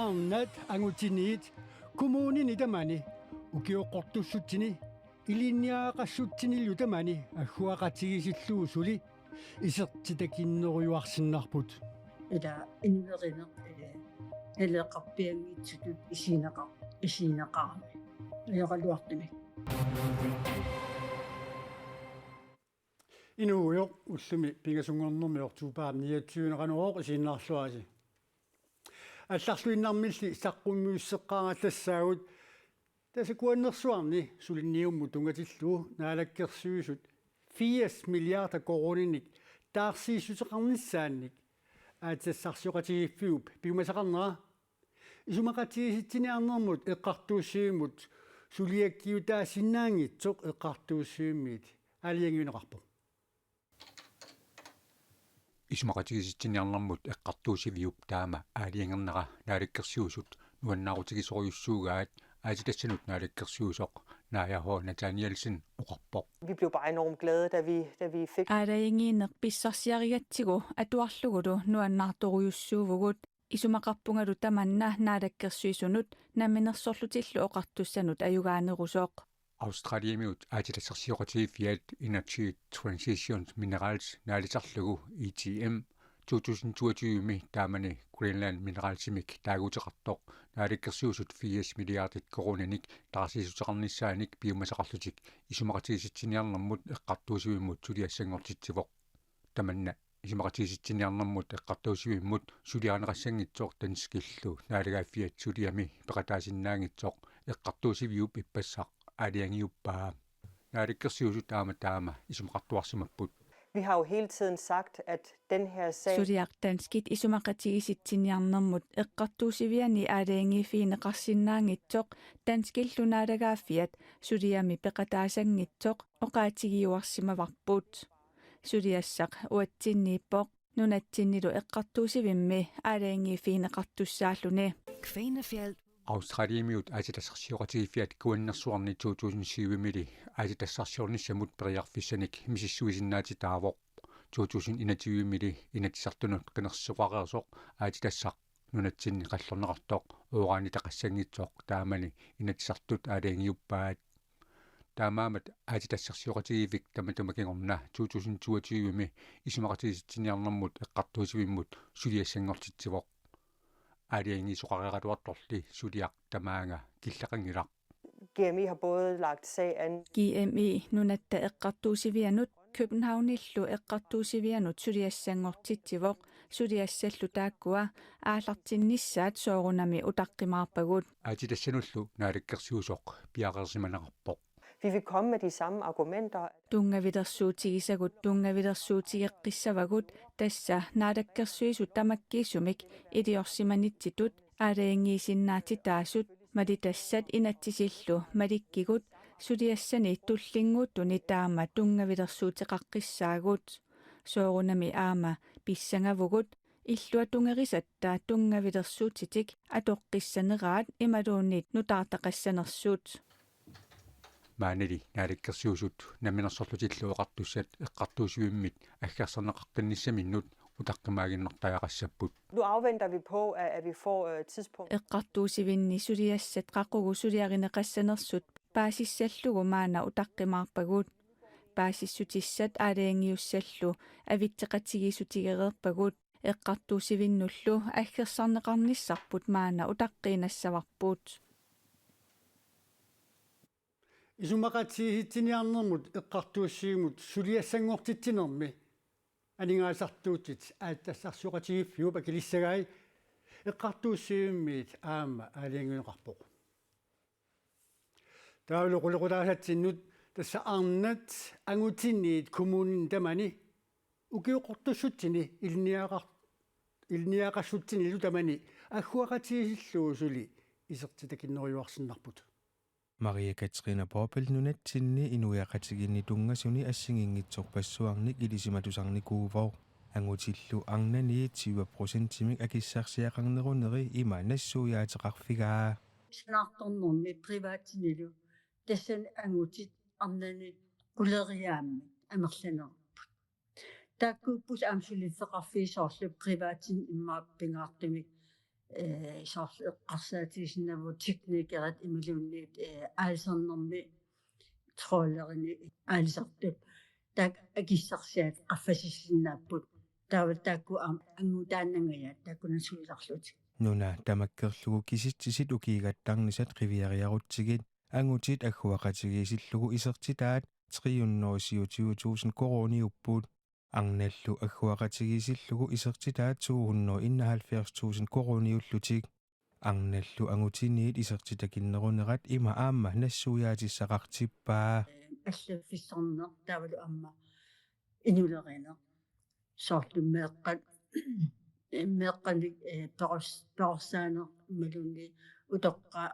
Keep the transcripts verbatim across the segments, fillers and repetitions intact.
Arnat angutiniit kommunini tamani ukioqqortussutsini ilinniagaqassutsinilu tamani agguaqatigiissillugu suli isertitakinnerujuarsinnarput. Ila iniverineq, eh, naleqarpianngitsutut isigineqar-, isigineqarami. Ajoraluartumik. Inuugujoq, ullumi pingasunngornermi oktobarip niogtyvenik Qanorooq isiginnaarluarisi. Allarluinnarmilli saqqummiusseqqaarallassaagut, tassa Kuannersuarni suliniummut tunngatillugu Naalakkersuisut firs milliarder koruuninik taarsiissuteqarnissaannik aatsitassarsioqatigiiffiup piumasaqarnera isumaqatigiissitsiniarnermut eqqartuussivimmut suliakkiutaasinnaanngitsoq eqqartuussivimmiit aalajangiunneqarpoq. Isumaqatigiissitsiniarnermut eqqartuussiviup taama aalajangernera Naalakkersuisut nuannaarutigisorujussuugaat aatsitassanut naalakkersuisoq Naaja H. Nathanielsen oqarpoq. Vi blev bare enormt glade, da vi, da vi fik Aalajangiineq pissarsiarigatsigu atuarlugulu nuannaartorujussuuvugut. Isumaqarpungalu tamanna Naalakkersuisunut Namminersorlutillu Oqartussanut ajugaanerusoq. Australiamiut aatsitassarsioqatigiiffiat Energy Transition Minerals naalisarlugu E T M to tusind toogtyve-mi taamani Greenland Mineralsimik taaguuteqartoq Naalakkersuisut firs milliardit koruuninik taarsiissuteqarnissaanik piumasaqarlutik isumaqatigiissitsiniarnermut eqqartuussivimmut suliassanngortitsivoq. Tamanna isumaqatigiissitsiniarnermut eqqartuussivimmut suliarineqassanngitsoq danskillu naalagaaffiat suliami peqataasinnaanngitsoq eqqartuussiviup ippassaq aalajangiuppaa. Naalakkersuisut aamma taama isumaqartuarsimapput. Vi har jo hele tiden sagt, at den her sag Suliaq danskit isumaqatigiissitsiniarnermut eqqartuussiviani aalajangiiffigineqarsinnaanngitsoq danskillu naalagaaffiat suliami peqataasanngitsoq oqaatigiuarsimavarput. Suliassaq uatsinniippoq nunatsinnilu eqqartuussivimmi aalajangiiffigineqartussaalluni. Kvænanefjeld. Australiamiut aatsitassarsioqatigiiffiat Kuannersuarni to tusind syv-mili aatsitassarsiornissamut periarfissanik misissuisinnaatitaavoq. To tusind enogtyve-mili Inatsisartunut qinersisoqareersoq aatsitassaq nunatsinni qallorneqartoq uranitaqassanngitsoq taamani Inatsisartut aalajangiuppaat. Taamaammat aatsitassarsioqatigiiffik tamatuma kingorna to tusind toogtyve-mi isumaqatigiissitsiniarnermut eqqartuussivimmut suliassanngortitsivoq. Aalajangiisoqareeraluartorli suliaq tamaanga killeqanngilaq. G M E har både lagt sag an. G M E nunatta eqqartuussivianut Københavnillu eqqartuussivianut suliassanngortitsivoq, suliassallu taakkua aallartinnissaat soorunami utaqqimaarpagut. Aatsitassanullu naalakkersuisoq piareersimaneqarpoq. Vi vil komme med de samme argumenter. Tunngavilersuutigisagut tunngavilersuutigeqqissavagut, tassa naalakkersuisut tamakkiisumik iliorsimanitsitut aalajangiisinnaatitaasut malitassat inatsisillu malikkigut suliassani tullinnguuttuni taama tunngavilersuuteqaqqissaagut. Soorunami aamma pissangavugut illuatungerisatta tunngavilersuutitik atoqqissaneraat imaluunniit nutaartaqassanersut. Maanili naalakkersuisut Namminersorlutillu Oqartussat eqqartuussivimmit aggersarneqaqqinnissaminnut utaqqimaaginnartariaqassapput. Nu afventer vi på, at, at vi får, øh, tidspunkt. Eqqartuussivinni suliassat qaqugu suliarineqassanersut paasissallugu maanna utaqqimaarpagut. Paasissutissat aalajangiussallu avitseqatigiissutigereerpagut. Eqqartuussivinnullu aggersarneqarnissarput maanna utaqqiinnassavarput. Isumaqatigiissitsiniarnermut eqqartuussivimmut suliassanngortitsinermi aningaasartuutit aatsitassarsioqatigiiffiup akilissagai eqqartuussivimmiit aamma aalajangiunneqarpoq. Taavalu qulequtaasatsinnut, tassa arnat angutiniit kommunini tamani ukioqqortussutsini ilinniagaqar-, ilinniagaqassutsinilu tamani agguaqatigiissillugu suli isertitakinnerujuarsinnarput. Maria Katrine Poppel nunatsinni inuiaqatigiinni tunngasuni assigiinngitsorpassuarnik ilisimatusarnikuuvoq. Angutillu arnaniit tyve procentimik akissarsiaqarneruneri ima nassuiaateqarfigaa. Sanaartornermi privatinilu tassani angutit arnanit quleriaammik amerlanerupput. Taakkuupput aamma suliffeqarfiit soorlu privatini immaqa pingaartumik ee, soorlu eqqarsaatigisinnaavagut teknikerit imaluunniit, ee, aalisarnermi trollerinik aalisartut. Taakku akissarsiat qaffasissinnaapput. Taava taakku aamma angutaannangajaat taakkunani sulisarlutik. Nuna tamakkerlugu kisitsisit ukiigattarnisat qiviariarutsigit angutit agguaqatigiissillugu isertitaat tre hundrede og syvogtyve tusind koruuniupput. Arnallu agguaqatigiissillugu isertitaat to hundrede og enoghalvfjerds tusind koruuniullutik. Arnallu angutiniit isertitakinnerunerat ima aamma nassuiaatissaqartippaa. Allaffissorneq taavalu aamma inulerineq. Soorlu meeqqat, meeqqanik, ee, peros-, perorsaaneq imaluunniit utoqqaat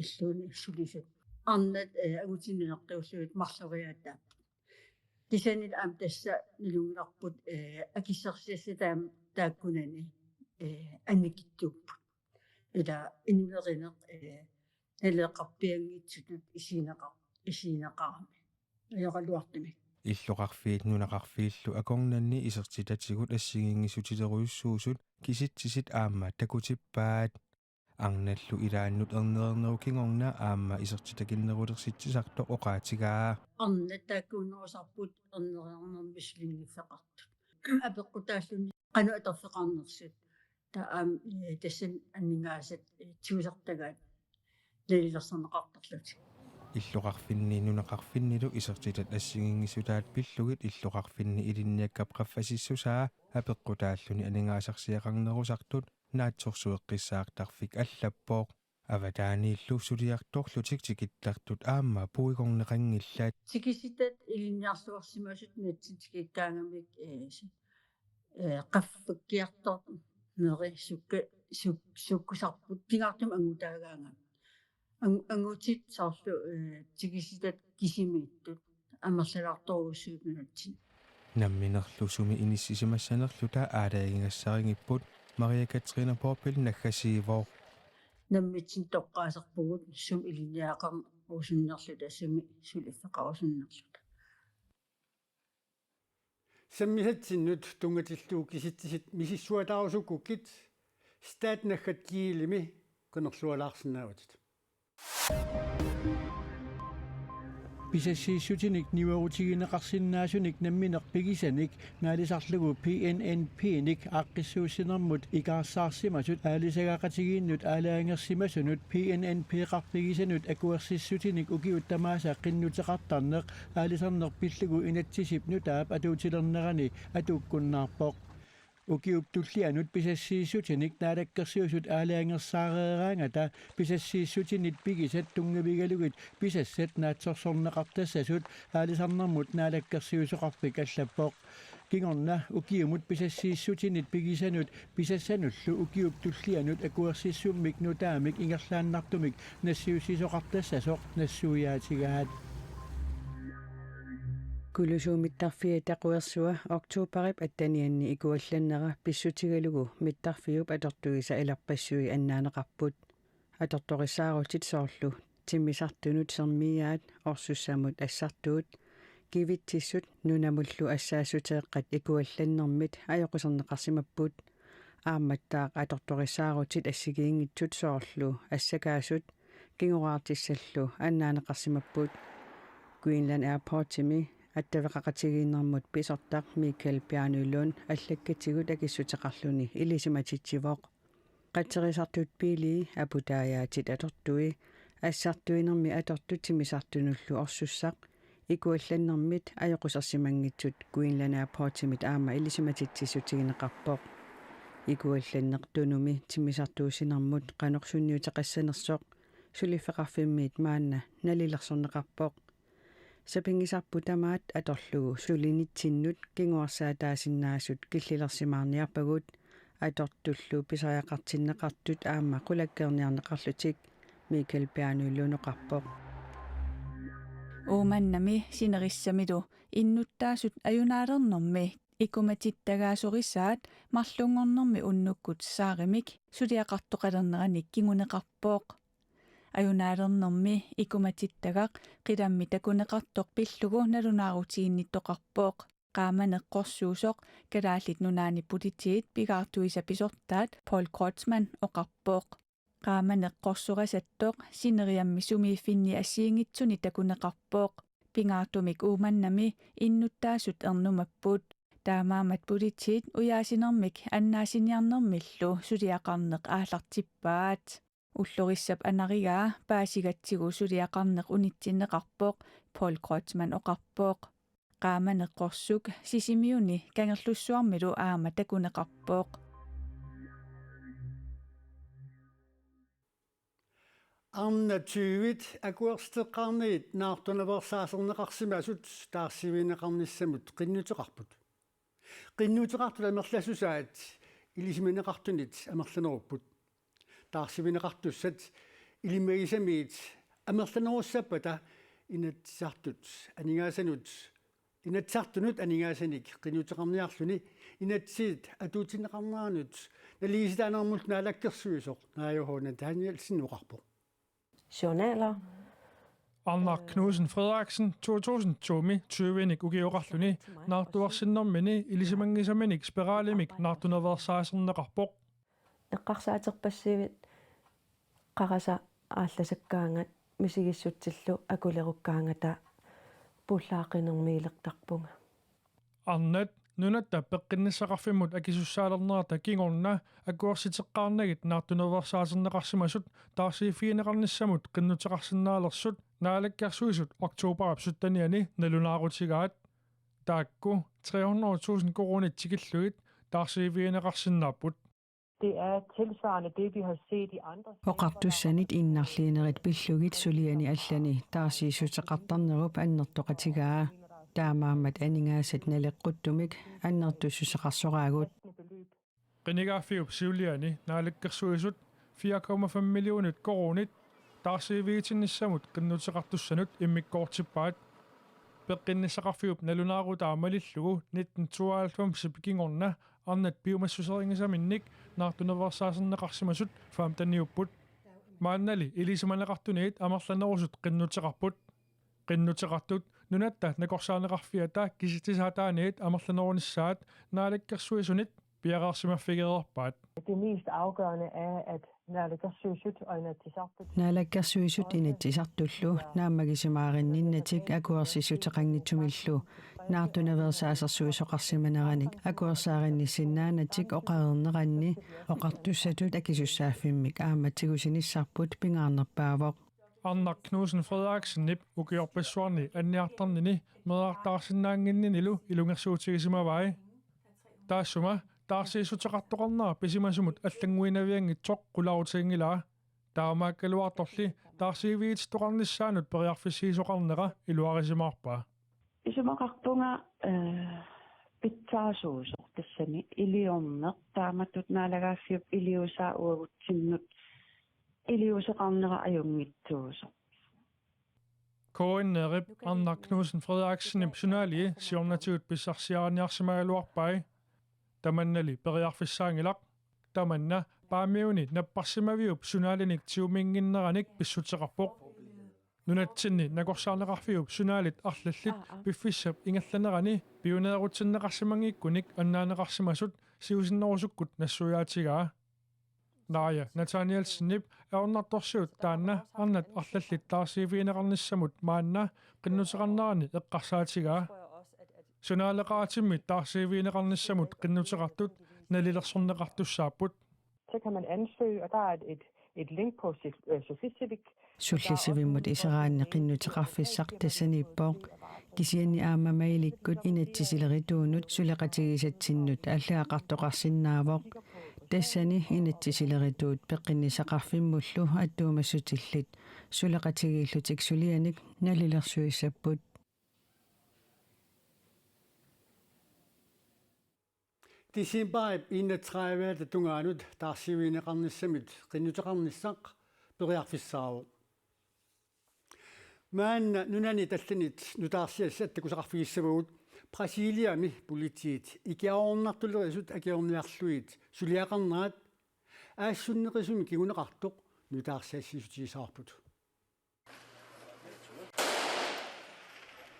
illuini sulisut. Arnat, ee, angutini naleqqiullugit marloriaataapput. Kisianni aamma tassa nalunngilarput, ee, akissarsiassat aamma taakkunani, ee, annikitsuupput. Ila inulerineq, ee, naleqarpianngitsutut isigineqar-, isigineqarami. Ajoraluartumik. Illoqarfiit nunaqarfiillu akornanni isertitatigut assigiinngissutilerujussuusut kisitsisit aamma takutippaat. Arnallu ilaannut ernereernerup kingorna aamma isertitakinnerulersitsisartoq oqaatigaa. Arnat taakkuunerusarput ernereernermi sulinngiffeqartut. Apeqqutaalluni qanoq atorfeqarnersut. Taava aamma, ee, tassani aningaasat, ee, tigusartagaat nalilersorneqartarlutik. Illoqarfinni nunaqarfinnilu isertitat assigiinngissutaat pillugit illoqarfinni ilinniakkap qaffasissusaa apeqqutaalluni aningaasarsiaqarnerusartut naatsorsueqqissaartarfik allappoq. Avataaniillu suliartorlutik tikittartut aamma puigorneqanngillat. Tikisitat ilinniarluarsimasut nunatsinni tikikkaangamik, ee, si-, ee, qaffakkiartorneri sukka-, suk-, sukkusarput pingaartumik angutaagaangamik. Ang-, angutit soorlu, ee, tikisitat kisimiittut amerlalaartorujussuupput nunatsinni. Namminerlu sumi inissisimassanerluta aalajangigassarigipput Maria Katrine Poppel naggasiivoq. Nammineq toqqaasarpugut sumi ilinniagaqarusunnerluta sumi suliffeqarusunnerluta. Sammisatsinnut tunngatillugu kisitsisit misissuataarusukkukkit Statnaggat Kielimi qinerlualaarsinnaavatit. Pisassiissutinik niuerutigineqarsinnaasunik nammineq pigisanik naalisarlugu P N N P-nik aaqqissuussinermut ikaarsaarsimasut aalisagaqatigiinnut aalajangersimasunut P N N P-qarfigisanut akuersissutinik ukiut tamaasa qinnuteqartarneq aalisarneq pillugu inatsisip nutaap atuutilernerani atuukkunnaarpoq. Ukiup tullianut pisassiissutinik naalakkersuisut aalajangersaareeraangata pisassiissutinit pigisat tunngavigalugit pisassat naatsorsorneqartassasut Aalisarnermut Naalakkersuisoqarfik allappoq. Kingorna ukiumut pisassiissutinit pigisanut pisassanullu ukiup tullianut akuersissummik nutaamik ingerlaannartumik nassiussisoqartassasoq nassuiaatigaat. Kulusuup mittarfiata quersua oktoberip attenianni ikuallannera pissutigalugu mittarfiup atortuisa ilarpassui annaaneqarput. Atortorissaarutit soorlu timmisartunut sermiiaat orsussamut assartuut, kivitsissut nunamullu assaassuteeqqat ikuallannermit ajoquserneqarsimapput. Aammattaaq atortorissaarutit assigiinngitsut soorlu assakaasut kingoraartissallu annaaneqarsimapput. Greenland Airportsimi attaveqaqatigiinnermut pisortaq Michael Bjarnø Lund allakkatigut akissuteqarluni ilisimatitsivoq. Qatserisartut biilii aputaajaatit atortui, assartuinermi atortut timmisartunullu orsussaq, ikuallannermit ajoqusersimanngitsut Greenland Airportsimit aamma ilisimatitsissutigineqarpoq. Ikuallanneq Tunumi timmisartuussinermut qanoq sunniuteqassanersoq suliffeqarfimmiit maanna nalilersorneqarpoq. Sapinngisarput tamaat atorlugu sulinitsinnut kinguarsaataasinnaasut killilersimaarniarpagut, atortullu pisariaqartinneqartut aamma qulakkeerniarneqarlutik, Michael Bjarnø Lund oqarpoq. Uummannami sinerissamilu innuttaasut ajunaalernermi ikumatittagaasorisaat marlunngornermi unnukkut saarimik suliaqartoqalernerani kinguneqarpoq. Ajunaalernermi ikumatittagaq qilammi takuneqartoq pillugu nalunaarutiginnittoqarpoq. Qaamaneq qorsuusoq Kalaallit Nunaanni Politiit pigaartuisa pisortaat Paul Kreutzmann oqarpoq. Qaamaneq qorsorasattoq sineriammi sumiiffinni assigiinngitsuni takuneqarpoq. Pingaartumik Uummannami innuttaasut ernumapput. Taamaammat politiit ujaasinermik annaasiniarnermillu suliaqarneq aallartippaat. Ullorissap anarigaa paasigatsigu suliaqarneq unitsinneqarpoq, Paul Kreutzmann oqarpoq. Qaamaneq qorsuk Sisimiuni Kangerlussuarmilu aamma takuneqarpoq. Arnat tyvit akuersiteqqaarnagit naartunaveersaaserneqarsimasut taarsivigineqarnissamut qinnuteqarput. Qinnuteqartut amerlassusaat ilisimaneqartunit amerlanerupput. Taarsivigineqartussat ilimmagisamiit amerlanerussappata Inatsisartut aningaasanut Inatsisartunut aningaasanik qinnuteqarniarluni inatsisit atuutsinneqarneranut naligiissitaanermullu naalakkersuisoq Naaja H. Nathanielsen oqarpoq. Journaler. Arnaq Knudsen Frederiksen to tusind to-mi tyvenik ukioqarluni naartuersinnermini ilisimanngisaminik spiralimik naartunaveersaaserneqarpoq. Eqqarsaaterpassuit qarasaq aallasakkaangat misigissutsillu akulerukkaangata pullaaqinermiilertarpunga. Arnat nunatta peqqinnissaqarfimmut akisussaalernerata kingorna akuersiteqqaarnagit naartunaveersaaserneqarsimasut taarsiiffigineqarnissamut qinnuteqarsinnaalersut Naalakkersuisut oktobarip syttenianni nalunaarutigaat. Taakku tre hundrede tusind koruunit tikillugit taarsiiffigineqarsinnaapput. Det er tilsvarende det, vi har set i andre stater. Oqartussanit innarliinerit pillugit suliani allani taarsiissuteqartarnerup annertoqatigaa. Taamaammat aningaasat naleqquttumik annertussuseqarsoraagut. Qinigaaffiup siuliani Naalakkersuisut fire komma fem millionit koruunit taarsiiffigitinnissamut qinnuteqartussanut immikkoortippaat. Peqqinnissaqarfiup nalunaarutaa malillugu nitten tooghalvfemsip kingorna arnat piumassuserinngisaminnik naartunaveersaaserneqarsimasut femteniupput. Maannali ilisimaneqartunit amerlanerusut qinnuteqarput. Qinnuteqartut nunatta nakorsaarneqarfiata kisitsisaataanit amerlanerunissaat Naalakkersuisunit piareersimaffigereerpaat. Det mest afgørende er, at Naalakkersuisut og Inatsisartut. Naalakkersuisut Inatsisartullu naammagisimaarinninnatik akuersissuteqanngitsumillu naartunaveersaasersuisoqarsimaneranik akuersaarinnissinnaanatik oqareerneranni oqartussatut akisussaaffimmik aamma tigusinissarput pingaarnerpaavoq. Arnaq Knudsen Frederiksenip ukiorpassuarni anniartarnini meerartaarsinnaannginninilu ilungersuutigisimavai. Taassuma taarsiissuteqartoqarnera pisimasumut allannguinavianngitsoq qularutiginngilaa. Taamaakkaluartorli taarsiiffigineqarnissaanut periarfissiisoqarnera iluarisimaarpaa. Isumaqarpunga eh, pitsaasuusoq tassani iliorneq taamatut naalagaaffiup iliuusaa uagutsinnut iliuuseqarnera ajunngitsuusoq. K N R-ip Arnaq Knudsen Frederiksenip journali siornatigut pissarsiariniarsimagaluarpai. Tamannali periarfissaanngilaq. Tamanna Paamiuni napparsimaviup journalinik tiguminnginneranik pissuteqarpoq. Nunatsinni nakorsaarneqarfiup journalit arlallit piffissap ingerlanerani pioneerutsinneqarsimanngikkunik annaaneqarsimasut siusinnerusukkut nassuiaatigaa. Naaja Nathanielsenip ajornartorsiut taanna arnat arlallit taarsiiffigineqarnissamut maanna qinnuteqarnerani eqqarsaatigaa. Journaleqaratimmi taarsiiffigineqarnissamut qinnuteqartut nalilersorneqartussaapput. Så kan man ansøge, og der er et, et, et link på Sif- øh, Sofiscivic. Sullisivimmut iseraanni qinnuteqarfissaq tassaniippoq. Kisianni aamma mailikkut inatsisilerituunut suleqatigisatsinnut allagaqartoqarsinnaavoq. Tassani inatsisilerituut peqqinnissaqarfimmullu attuumassutillit suleqatigiillutik sulianik nalilersuissapput. Decembarip enogtredive tungaanut taarsiiffigineqarnissamut qinnuteqarnissaq periarfissaavoq. Maanna nunanit allanit nutaarsiassat takusaqarfigissavagut. Brasiliami politiit ikiaroornartulerisut akiorniarlugit suliaqarnerat aassunneqisumik kinguneqartoq nutaarsiassiissutigissavarput.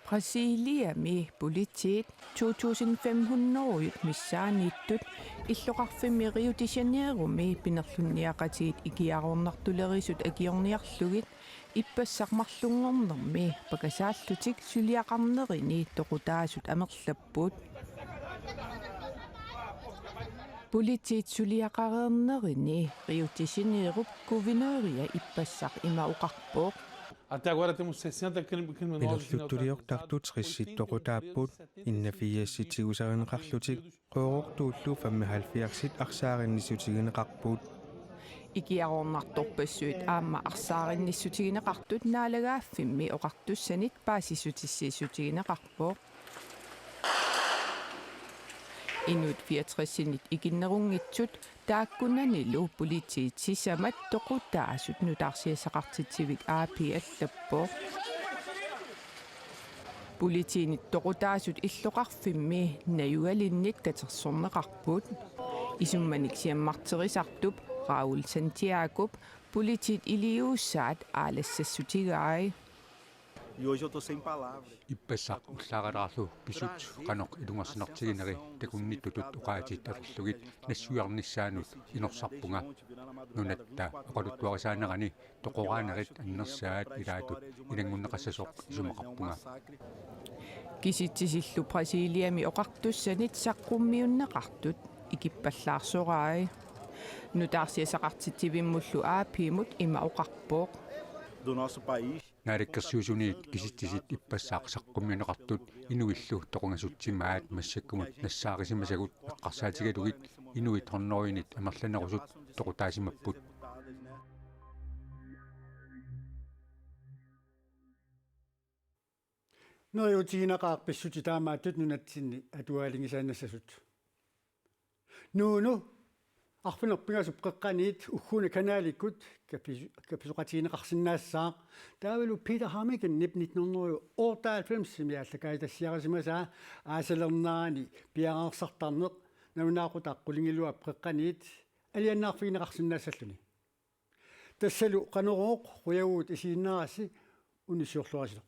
Brasiliami politiit to tusind fem hundrede missaaniittut illoqarfimmi Rio de Janeiromi pinerlunniaqatigiit ikiaroornartulerisut akiorniarlugit ippassaq marlunngornermi pakasaallutik suliaqarnerini toqutaasut amerlapput. Politiit suliaqareernerini Rio de Janeirop guvernøria ippassaq ima oqarpoq: Até agora temos sessenta crime-, criminosos em autoridade. Pinerluttuliortartut tressit toqutaapput, enogfirs tigusarineqarlutik, qooruullu femoghalvfjerds arsaarinnissutigineqarput. Ikiaroornartorpassuit aamma arsaarinnissutigineqartut naalagaaffimmi oqartussanit paasissutissiissutigineqarpoq. Inuit fireogtresinit ikinnerunngitsut taakkunanilu politiit sisamat toqutaasut nutaarsiassaqartitsivik A P allappoq. Politiinit toqutaasut illoqarfimmi najugalinnit katersorneqarput. Isummanik siammarterisartup Raúl Santiagop politiit iliuusaat aalassassutigai. Ippassaq ullaaralaarlu pisut qanoq ilungersunartigineri takunnittutut oqaatit atorlugit nassuiarnissaanut inorsarpunga. Nunatta oqaluttuarisaanerani toqoraanerit annersaat ilaatut inanngunneqassasoq isumaqarpunga. Kisitsisillu Brasiliami oqartussanit saqqummiunneqartut ikippallaarsorai. Nutaarsiassaqartitsivimmullu A P-mut ima oqarpoq: Naalakkersuisuniit kisitsisit ippassaq saqqummiunneqartut inuillu toqungasutsimaat massakkumut nassaarisimasagut eqqarsaatigalugit inuit hundredinit amerlanerusut toqutaasimapput. Neriuutiginaqaaq pissutsit taamaattut nunatsinni atuaalinngisaannassasut. Nuunu, arfineq-pingasut qeqqaniit ugguuna kanalikkut kaffis-, kaffisoqatigineqarsinnaassaaq. Taavalu Peter Hammigenip nitten hundrede og otteoghalvfems-imi aallakaatitassiarisimasaa aasalernerani piareersartarneq nalunaaqutaq qulingiluap qeqqaniit alianaarfigineqarsinnaassalluni. Tassalu Qanorooq, qujavugut isiginnaarassi, unnussiorluarisilu.